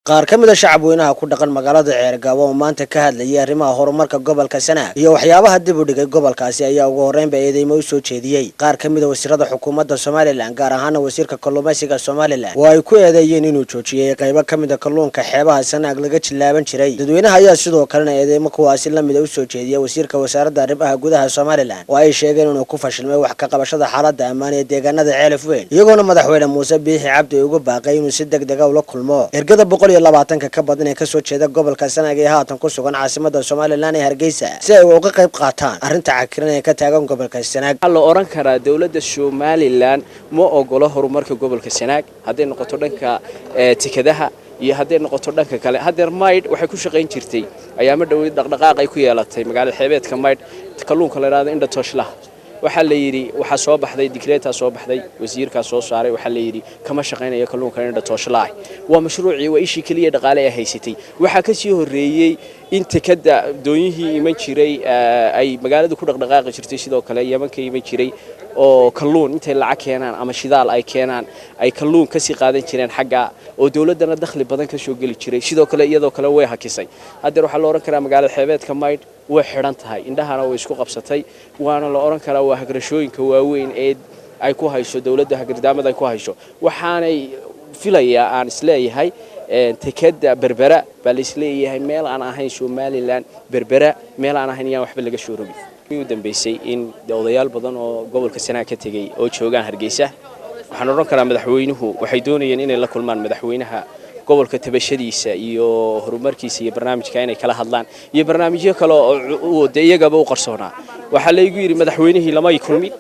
Qaar ka mid a shacabweynaha ku dhaqan magaalada Ceergaabo oo maanta ka hadlayay arrimaha horumarka gobolka Sanaag iyo waxyaabaha dib u dhigay gobolkaasi ayaa ugu horreynba eedeymo u soo jeediyey qaar ka mid a wasiirada xukuumadda Somaliland, gaar ahaana wasiirka kalluumaysiga Somaliland, oo ay ku eedeeyeen inuu joojiyey qaybo ka mid a kalluunka xeebaha Sanaag laga jillaaban jiray. Dadweynaha ayaa sidoo kalena eedeymo kuwaasi la mida u soo jeediyey wasiirka wasaaradda arrimaha gudaha Somaliland, oo ay sheegeen inuu ku fashilmay wax ka qabashada xaaladda ammaan ee deegaanada Ceelaf Weyn, iyagoona madaxweyne Muuse Biixi Cabdi ugu baaqay inuu si deg dega ula kulmo ergada 120-ka ka badan ee kasoo jeeda gobolka Sanaag ee haatan ku sugan caasimada Somaliland ee Hargeysa si ay uga qayb qaataan arrinta cakiran ee ka taagan gobolka Sanaag. Waxaa la oran karaa dowladda Somaliland ma ogolo horumarka gobolka Sanaag, hadday noqoto dhanka tikadaha iyo hadday noqoto dhanka kale. Haddeer Maydh waxay ku shaqayn jirtay ayaama dhoweyd dhaqdhaqaaq ay ku yeelatay magaalada xeebeedka Maydh kalluunka la yidhahdo indha tooshlaha. Waxaa la yidhi waxaa soo baxday digreetaa soo baxday, wasiirkaa soo saaray, waxaa la yidhi kama shaqaynayo kalluunka indha tooshlaah. Waa mashruucii, waa ishii keliya dhaqaale ee haysatay. Waxaa ka sii horreeyey in tekada doonyihii iman jiray ay magaaladu ku dhaqdhaqaaqi jirtay, sidoo kale Yeman ka iman jiray oo kalluun intay lacag keenaan ama shidaal ay keenaan ay kalluun kasii qaadan jireen xagga, oo dowladdana dakhli badan ka soo geli jiray, sidoo kale iyadoo kale way hakisay. Haddeer waxaa la odhan karaa magaalada xeebeedka Maydh way xidhan tahay, indhahana way isku qabsatay, waana la odhan karaa waa hagrashooyinka waaweyn ee ay ku hayso dowladda, hagardaamada ay ku hayso. Waxaanay filayaa aan isleeyahay tekada Berbera baa la isleeyahay, meel aan ahayn Somaliland, Berbera meel aan ahayn yaan waxba laga soo rogin. U dambeysay in odayaal badan oo gobolka Sanaag ka tegey oo joogaan Hargeysa, waxaan odhan karaa madaxweynuhu waxay doonayeen inay la kulmaan madaxweynaha gobolka, tabashadiisa iyo horumarkiisa iyo barnaamijka inay kala hadlaan iyo barnaamijyo kale oo de iyagaba u qarsoonaa. Waxaa laygu yidhi madaxweynihii lamay kulmin,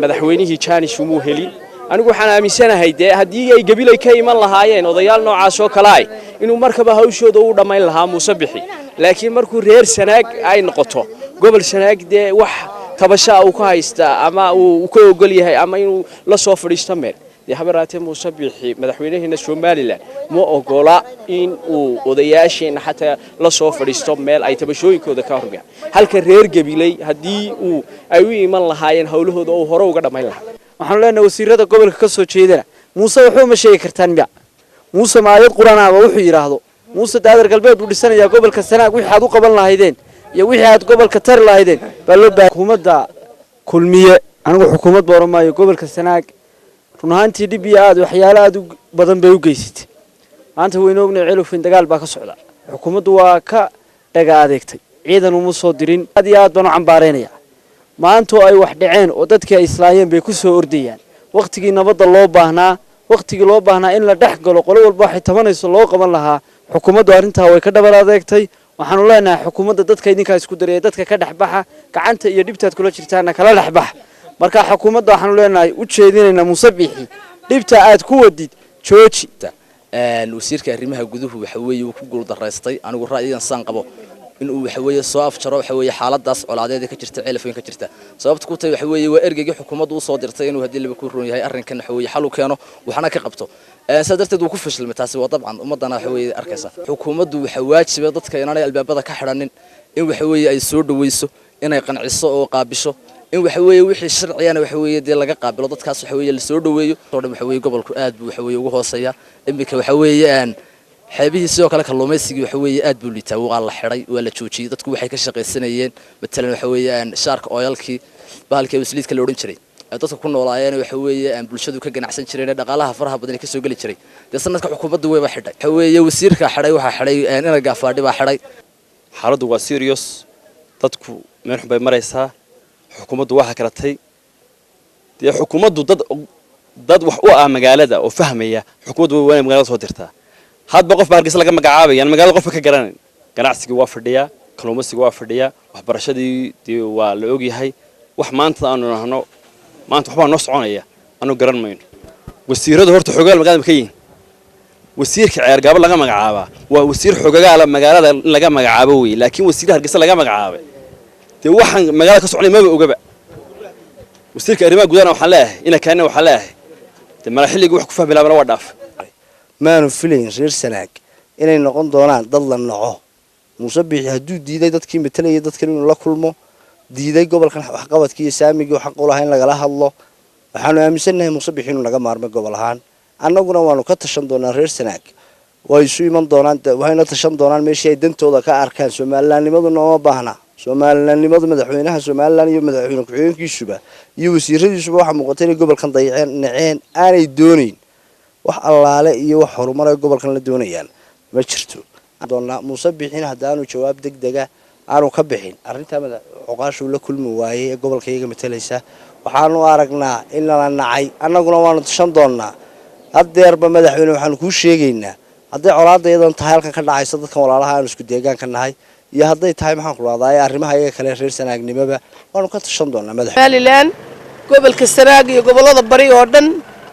madaxweynihii janis umuu helin. Anigu waxaan aaminsanahay dee haddii ay Gabilay ka iman lahaayeen odayaal noocaas oo kale ah inuu markaba hawshooda u dhammayn lahaa Muuse Bixi, laakiin markuu reer Sanaag ay noqoto, gobol Sanaag dee wax tabashaa uu ka haystaa ama uu ka ogol yahay ama inuu la soo fadhiisto meel dee habaraatee Muuse Bixi madaxweynaheena Somaliland ma ogola in uu odayaasheenna xataa la soo fadhiisto meel ay tabashooyinkooda ka horgaan, halka reer Gabiley haddii uu ay u iman lahaayeen howlahooda uu hore uga dhammayn lahaa. Waxaanu leenahay wasiirada gobolka ka soo jeedana, Muuse waxba ma sheegi kartaan miya? Muuse ma aayad qur-aan ahba wuxuu yidhaahdo? Muuse daadar galbeed buu dhisanayaa. Gobolka Sanaag wixii aad u qaban lahaydeen iyo wixii aad gobolka tari lahaydeen baa loo baahay. Xukuumadda Kulmiye, anigu xukuumad ba oran maayo, gobolka Sanaag run ahaantii dhib iyo aad waxyaalo aad u badan bay u geysatay. Maanta waynu ognahay Ceelufin dagaal baa ka socda, xukuumaddu waa ka dhaga adeegtay, ciidan uma soo dirin. Aad iyo aad baan u cambaaraynaya. Maantoo ay wax dhaceen oo dadkii ay islaayeen bay ku soo ordayaan. Wakhtigii nabadda loo baahnaa, wakhtigii loo baahnaa in la dhex galo, qolo walba waxay tabanayso loo qaban lahaa, xukuumaddu arrintaa way ka dhabar adeegtay. Waxaanu leenahay xukuumadda, dadka idinkaa isku daraya, dadka ka dhex baxa, gacanta iyo dhibtaad kula jirtaana kala dhex baxa. Marka xukuumadda waxaanu leenahay, u jeedinaynaa, Muuse Biixi dhibta aad ku wadid jooji. Wasiirka arrimaha guduhu waxa weeye uu ku guuldaraystay, anigu ra'yigan saan qabo, inuu waxa weeye soo afjaro waxa weeye xaaladaas colaadeed ee ka jirta Ceelafweyn ka jirta. Sababta ku tahay waxa weeye waa ergeygii xukuumaddu usoo dirtay inuu haddii laba ku roon yahay arrinkan waxa weeye xal u keeno waxna ka qabto, saa darteed wuu ku fashilmay. Taasi waa dabcan ummaddana waxa weeye arkaysa. Xukuumaddu waxa waajiba dadka inaanay albaabada ka xidhanin, in waxa weeye ay soo dhaweyso, inay qanciso oo qaabisho, in waxa weeye wixii sharciyana waxa weeye dee laga qaabilo dadkaas, waxa weeye la soo dhaweeyo oo dhan. Waxa weeye gobolku aad buu waxa weeye ugu hooseeya iminka. Waxa weeye xeebihii sidoo kale kalluumaysigii waxa weeye aad buu liitaa, waa la xidhay, waa la joojiyey. Dadku waxay ka shaqaysanayeen matalan waxa weeye shark oilkii, bahalkii wasliidka la odhan jiray ee dadka ku noolaayeen, waxa weeye bulshadu ka ganacsan jireen, dhaqaalaha faraha badan ee kasoo geli jiray, dee sanadka xukuumaddu wayba xidhay. Waxa weeye wasiirka xidhay, waxaa xidhay ina Gaafaadhi baa xidhay. Xaaladdu waa serious, dadku meel xun bay maraysaa. Xukuumaddu waxaa karatay dee xukuumaddu dad wax u ah magaalada oo fahmaya, xukuumaddu way waa magaalada soo dirtaa. Hadba qof baa Hargeysa laga magacaabaya aan magaalada qofka ka garanayn. Ganacsigii waa fadhiyaa, kalluumaysigii waa fadhiyaa, waxbarashadii dee waa la ogyahay. Wax maanta aanu nahno maanta waxbaa noo soconaya anu garan mayno. Wasiiradu horta xogaal magaalada ma ka yihiin? Wasiirka Ceergaabo laga magacaabaa waa wasiir xogagaala magaalada in laga magacaabo wey, laakiin wasiirka Hargeysa laga magacaabay dee waxaan magaalada ka soconay maba ogaba. Wasiirka arrimaha gudahana waxaan leeyahay ina kaanina, waxaan leeyahay dee mala xilligii wax ku fahmi lahaa waa dhaaf. Maanu filayn reer Sanaag inay noqon doonaan dad la naco. Muuse Biixi hadduu diiday dadkii matalayay dadkan inuu la kulmo, diiday gobolkan waxqabadkii iyo saamigii xaq u lahaa in lagala hadlo, waxaanu aaminsannahay Muuse Biixi inuu naga maarmay gobol ahaan. Annaguna waanu ka tashan doonaa reer Sanaag. Way isu iman doonaan, waxayna tashan doonaan meeshii ay dantooda ka arkaan. Somalilandnimadu nooma baahna. Somalilandnimadu, madaxweynaha Somaliland iyo madaxweyne ku-xigeenkiisuba iyo wasiiradiisuba waxaa muuqata inay gobolkan dayaceen, naceen, aanay doonayn wax allaale iyo wax horumar ay gobolkan la doonayaan ma jirto. Doonaa Muuse Bixin haddaanu jawaab deg dega aanu ka bixin arrintaa madax cuqaashuu la kulmi waayey ee gobolka iyaga matalaysa, waxaanu aragnaa in lala nacay. Annaguna waanu tashan doonaa. Haddeerba, madaxweyne, waxaanu kuu sheegaynaa hadday colaadda iyadan tahay halkan ka dhacaysa dadkan walaalaha aanu isku deegaanka nahay, iyo hadday tahay, maxaan ku rahdaa, arrimaha iyaga kale reer Sanaagnimoba, waanu ka tashan doonaa, madax. Somaliland, gobolka Sanaag iyo gobollada bari oo dhan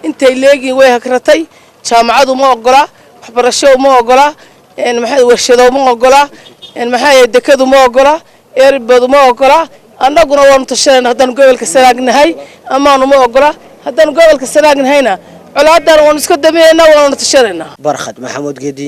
intay leegiin way hagratay. Jaamacadu ma ogola, waxbarasho ma ogola, maxaa warshado ma ogola, maxaa dekadu ma ogola, airport ma ogola. Annaguna waanu tashanayna haddaanu gobolka Sanaag nahay. Amaanu ma ogola. Haddaanu gobolka Sanaag nahayna, colaadana waanu iska daminaynaa, waanu tashanaynaa. Barkhad Maxamuud Gedi.